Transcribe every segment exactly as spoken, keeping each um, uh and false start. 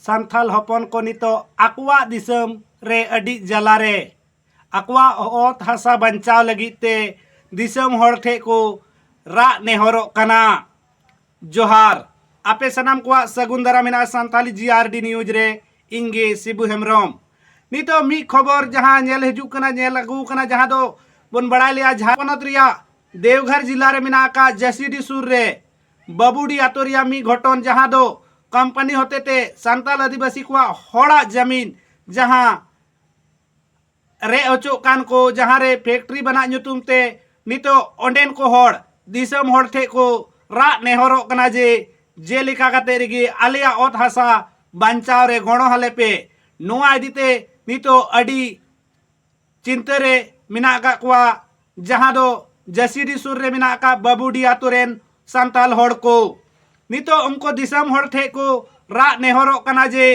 ᱥᱟᱱᱛᱷᱟᱞ ᱦᱚᱯᱚᱱ ᱠᱚ ᱱᱤᱛᱚᱜ ᱟᱠᱚᱣᱟᱜ ᱫᱤᱥᱚᱢ ᱨᱮ ᱟᱹᱰᱤ ᱡᱟᱞᱟᱨᱮ ᱟᱠᱚᱣᱟᱜ ᱚᱛ ᱦᱟᱥᱟ ᱵᱟᱧᱪᱟᱣ ᱞᱟᱹᱜᱤᱫ ᱛᱮ ᱫᱤᱥᱚᱢ ᱦᱚᱲ ᱴᱷᱮᱱ ᱠᱚ ᱨᱟᱜ ᱱᱮᱦᱚᱨᱚᱜ ᱠᱟᱱᱟ᱾ ᱡᱚᱦᱟᱨ, ᱟᱯᱮ ᱥᱟᱱᱟᱢ ᱠᱚᱣᱟᱜ ᱥᱟᱹᱜᱩᱱ ᱫᱟᱨᱟᱢ ᱢᱮᱱᱟᱜᱼᱟ ᱥᱟᱱᱛᱷᱟᱞᱤ ᱡᱤ ᱟᱨ ᱰᱤ ᱱᱤᱭᱩᱡᱽ ᱨᱮ᱾ ᱤᱧ ᱜᱮ ᱥᱤᱵᱩ ᱦᱮᱢᱵᱨᱚᱢ᱾ ᱱᱤᱛᱚᱜ ᱢᱤᱫ ᱠᱷᱚᱵᱚᱨ ᱡᱟᱦᱟᱸ ᱧᱮᱞ ᱦᱤᱡᱩᱜ ᱠᱟᱱᱟ, ᱧᱮᱞ ᱟᱹᱜᱩ ᱠᱟᱱᱟ, ᱡᱟᱦᱟᱸ ᱫᱚ ᱵᱚᱱ ᱵᱟᱲᱟᱭ ᱞᱮᱭᱟ ᱡᱷᱟᱲᱠᱷᱚᱸᱰ ᱯᱚᱱᱚᱛ ᱨᱮᱭᱟᱜ ᱫᱮᱣᱜᱷᱚᱨ ᱡᱤᱞᱟ ᱨᱮ ᱢᱮᱱᱟᱜ ᱟᱠᱟᱫ ᱡᱟᱹᱥᱤᱰᱤ ᱥᱩᱨ ᱨᱮ ᱵᱟᱵᱩᱰᱤ ᱟᱛᱳ ᱨᱮᱭᱟᱜ ᱢᱤᱫ ᱜᱷᱚᱴᱚᱱ, ᱡᱟᱦᱟᱸ ᱫᱚ ᱠᱳᱢᱯᱟᱱᱤ ᱦᱚᱛᱮᱛᱮ ᱥᱟᱱᱛᱟᱞ ᱟᱹᱫᱤᱵᱟᱹᱥᱤ ᱠᱚᱣᱟᱜ ᱦᱚᱲᱟᱜ ᱡᱟᱢᱤᱱ ᱡᱟᱦᱟᱸ ᱨᱮᱡ ᱦᱚᱪᱚᱜ ᱠᱟᱱ ᱠᱚ, ᱡᱟᱦᱟᱸ ᱨᱮ ᱯᱷᱮᱠᱴᱨᱤ ᱵᱮᱱᱟᱜ ᱧᱩᱛᱩᱢ ᱛᱮ ᱱᱤᱛᱚᱜ ᱚᱸᱰᱮᱱ ᱠᱚ ᱦᱚᱲ ᱫᱤᱥᱚᱢ ᱦᱚᱲ ᱴᱷᱮᱱ ᱠᱚ ᱨᱟᱜ ᱱᱮᱦᱚᱨᱚᱜ ᱠᱟᱱᱟ ᱡᱮ, ᱡᱮᱞᱮᱠᱟ ᱠᱟᱛᱮ ᱨᱮᱜᱮ ᱟᱞᱮᱭᱟᱜ ᱚᱛ ᱦᱟᱥᱟ ᱵᱟᱧᱪᱟᱣ ᱨᱮ ᱜᱚᱲᱚ ᱟᱞᱮ ᱯᱮ᱾ ᱱᱚᱣᱟ ᱤᱫᱤ ᱛᱮ ᱱᱤᱛᱚᱜ ᱟᱹᱰᱤ ᱪᱤᱱᱛᱟᱹ ᱨᱮ ᱢᱮᱱᱟᱜ ᱟᱠᱟᱫ ᱠᱚᱣᱟ, ᱡᱟᱦᱟᱸ ᱫᱚ ᱡᱟᱹᱥᱤᱰᱤ ᱥᱩᱨ ᱨᱮ ᱢᱮᱱᱟᱜ ᱟᱠᱟᱫ ᱵᱟᱵᱩᱰᱤ ᱟᱛᱳ ᱨᱮᱱ ᱥᱟᱱᱛᱟᱞ ᱦᱚᱲ ᱠᱚ᱾ ᱱᱤᱛᱚᱜ ᱩᱱᱠᱩ ᱫᱤᱥᱚᱢ ᱦᱚᱲ ᱴᱷᱮᱱ ᱠᱚ ᱨᱟᱜ ᱱᱮᱦᱚᱨᱚᱜ ᱠᱟᱱᱟ ᱡᱮ,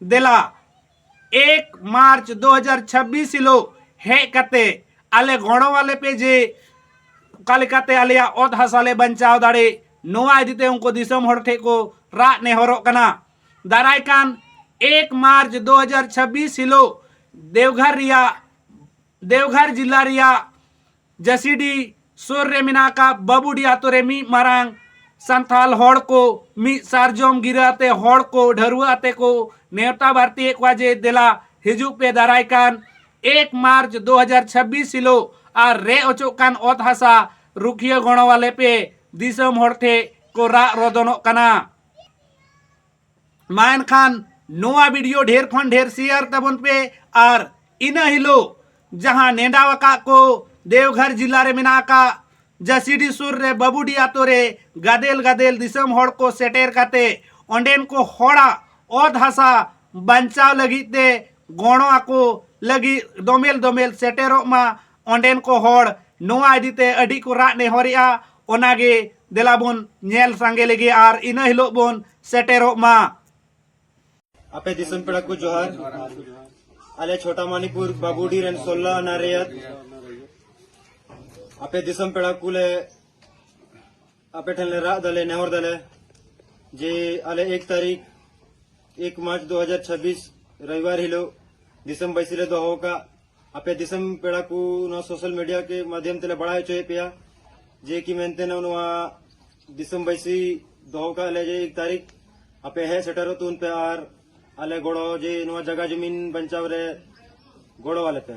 ᱫᱮᱞᱟ ᱮᱠ ᱢᱟᱨᱪ ᱫᱩ ᱦᱟᱡᱟᱨ ᱪᱷᱟᱵᱵᱤᱥ ᱦᱤᱞᱳᱜ ᱦᱮᱡ ᱠᱟᱛᱮ ᱟᱞᱮ ᱜᱚᱲᱚ ᱟᱞᱮ ᱯᱮ ᱡᱮ ᱚᱠᱟ ᱞᱮᱠᱟᱛᱮ ᱟᱞᱮᱭᱟᱜ ᱚᱛ ᱦᱟᱥᱟ ᱞᱮ ᱵᱟᱧᱪᱟᱣ ᱫᱟᱲᱮ᱾ ᱱᱚᱣᱟ ᱤᱫᱤ ᱛᱮ ᱩᱱᱠᱩ ᱫᱤᱥᱚᱢ ᱦᱚᱲ ᱴᱷᱮᱱ ᱠᱚ ᱨᱟᱜ ᱱᱮᱦᱚᱨᱚᱜ ᱠᱟᱱᱟ᱾ ᱫᱟᱨᱟᱭ ᱠᱟᱱ ᱮᱠ ᱢᱟᱨᱪ ᱫᱩ ᱦᱟᱡᱟᱨ ᱪᱷᱟᱵᱵᱤᱥ ᱦᱤᱞᱳᱜ ᱫᱮᱣᱜᱷᱚᱨ ᱨᱮᱭᱟᱜ ᱫᱮᱣᱜᱷᱚᱨ ᱡᱤᱞᱟ ᱨᱮᱭᱟᱜ ᱡᱟᱹᱥᱤᱰᱤ ᱥᱩᱨ ᱨᱮ ᱢᱮᱱᱟᱜ ᱟᱠᱟᱫ ᱵᱟᱵᱩᱰᱤ ᱟᱛᱳ ᱨᱮ ᱢᱤᱫ ᱢᱟᱨᱟᱝ ᱥᱟᱱᱛᱷᱟᱞ ᱦᱚᱲ ᱠᱚ ᱢᱤᱫ ᱥᱟᱨᱡᱚᱢ ᱜᱤᱨᱟᱹ ᱟᱛᱮ, ᱦᱚᱲ ᱠᱚ ᱰᱷᱟᱹᱨᱣᱟᱹ ᱟᱛᱮ ᱠᱚ ᱱᱮᱣᱛᱟ ᱵᱟᱨᱛᱤᱭᱮᱫ ᱠᱚᱣᱟ ᱡᱮ, ᱫᱮᱞᱟ ᱦᱤᱡᱩᱜ ᱯᱮ ᱫᱟᱨᱟᱭ ᱠᱟᱱ ᱮᱠ ᱢᱟᱨᱪ ᱫᱩ ᱦᱟᱡᱟᱨ ᱪᱷᱟᱵᱵᱤᱥ ᱦᱤᱞᱳᱜ ᱟᱨ ᱨᱮᱡ ᱚᱪᱚᱜ ᱠᱟᱱ ᱚᱛ ᱦᱟᱥᱟ ᱨᱩᱠᱷᱤᱭᱟᱹ ᱜᱚᱲᱚ ᱟᱞᱮ ᱯᱮ, ᱫᱤᱥᱚᱢ ᱦᱚᱲ ᱴᱷᱮᱱ ᱠᱚ ᱨᱟᱜ ᱨᱚᱫᱚᱱᱚᱜ ᱠᱟᱱᱟ᱾ ᱢᱟ ᱮᱱᱠᱷᱟᱱ ᱱᱚᱣᱟ ᱵᱷᱤᱰᱤᱭᱳ ᱰᱷᱮᱨ ᱠᱷᱚᱱ ᱰᱷᱮᱨ ᱥᱮᱭᱟᱨ ᱛᱟᱵᱚᱱ ᱯᱮ᱾ ᱟᱨ ᱤᱱᱟᱹ ᱦᱤᱞᱳᱜ ᱡᱟᱦᱟᱸ ᱱᱮᱰᱟ ᱟᱠᱟᱫ ᱠᱚ ᱫᱮᱣᱜᱷᱚᱨ ᱡᱤᱞᱟ ᱨᱮ ᱢᱮᱱᱟᱜ ᱟᱠᱟᱫ ᱡᱟᱹᱥᱤᱰᱤ ᱥᱩᱨ ᱨᱮ ᱵᱟᱵᱩᱰᱤ ᱟᱛᱳ ᱨᱮ ᱜᱟᱫᱮᱞ ᱜᱟᱫᱮᱞ ᱫᱤᱥᱚᱢ ᱦᱚᱲ ᱠᱚ ᱥᱮᱴᱮᱨ ᱠᱟᱛᱮ ᱚᱸᱰᱮᱱ ᱠᱚ ᱦᱚᱲᱟᱜ ᱚᱛ ᱦᱟᱥᱟ ᱵᱟᱧᱪᱟᱣ ᱞᱟᱹᱜᱤᱫ ᱛᱮ ᱜᱚᱲᱚ ᱟᱠᱚ ᱞᱟᱹᱜᱤᱫ ᱫᱚᱢᱮᱞ ᱫᱚᱢᱮᱞ ᱥᱮᱴᱮᱨᱚᱜ ᱢᱟ ᱚᱸᱰᱮᱱ ᱠᱚ ᱦᱚᱲ᱾ ᱱᱚᱣᱟ ᱤᱫᱤ ᱛᱮ ᱟᱹᱰᱤ ᱠᱚ ᱨᱟᱜ ᱱᱮᱦᱚᱨᱮᱜᱼᱟ᱾ ᱚᱱᱟᱜᱮ ᱫᱮᱞᱟ ᱵᱚᱱ ᱧᱮᱞ ᱥᱟᱸᱜᱮ ᱞᱮᱜᱮ ᱟᱨ ᱤᱱᱟᱹ ᱦᱤᱞᱳᱜ ᱵᱚᱱ ᱥᱮᱴᱮᱨᱚᱜ ᱢᱟ᱾ ᱟᱯᱮ ᱫᱤᱥᱚᱢ ᱯᱮᱲᱟ ᱠᱚ ᱡᱚᱦᱟᱨ᱾ ᱟᱞᱮ ᱪᱷᱳᱴᱟ ᱢᱟᱱᱤᱯᱩᱨ ᱵᱟᱵᱩᱰᱤ ᱨᱮᱱ ᱥᱳᱞᱞᱳ ᱟᱱᱟ ᱨᱮᱭᱟᱛ, ᱟᱯᱮ ᱫᱤᱥᱚᱢ ᱯᱮᱲᱟ ᱠᱚᱞᱮ ᱟᱯᱮ ᱴᱷᱮᱱ ᱞᱮ ᱨᱟᱜ ᱫᱟᱞᱮ, ᱱᱮᱦᱚᱨ ᱫᱟᱞᱮ ᱡᱮ ᱟᱞᱮ ᱮᱠ ᱛᱟᱹᱨᱤᱠᱷ ᱮᱠ ᱢᱟᱨᱪ ᱫᱩ ᱦᱟᱡᱟᱨ ᱪᱷᱟᱵᱵᱤᱥ ᱨᱚᱵᱤᱵᱟᱨ ᱦᱤᱞᱳᱜ ᱫᱤᱥᱚᱢ ᱵᱟᱹᱭᱥᱤ ᱞᱮ ᱫᱚᱦᱚ ᱟᱠᱟᱫ᱾ ᱟᱯᱮ ᱫᱤᱥᱚᱢ ᱯᱮᱲᱟ ᱠᱚ ᱱᱚᱣᱟ ᱥᱳᱥᱟᱞ ᱢᱤᱰᱤᱭᱟ ᱠᱮ ᱢᱟᱫᱷᱭᱚᱢ ᱛᱮᱞᱮ ᱵᱟᱲᱟᱭ ᱦᱚᱪᱚᱭᱮᱫ ᱯᱮᱭᱟ ᱡᱮ ᱠᱤ ᱢᱮᱱᱛᱮ ᱱᱚᱣᱟ ᱫᱤᱥᱚᱢ ᱵᱟᱹᱭᱥᱤ ᱫᱚᱦᱚ ᱠᱟᱜ ᱞᱮ ᱡᱮ ᱮᱠ ᱛᱟᱹᱨᱤᱠᱷ ᱟᱯᱮ ᱦᱮᱡ ᱥᱮᱴᱮᱨᱚᱜ ᱛᱟᱵᱚᱱ ᱯᱮ ᱟᱨ ᱟᱞᱮ ᱜᱚᱲᱚ ᱡᱮ ᱱᱚᱣᱟ ᱡᱟᱭᱜᱟ ᱡᱚᱢᱤᱱ ᱵᱟᱧᱪᱟᱣ ᱨᱮ ᱜᱚᱲᱚ ᱟᱞᱮ ᱯᱮ᱾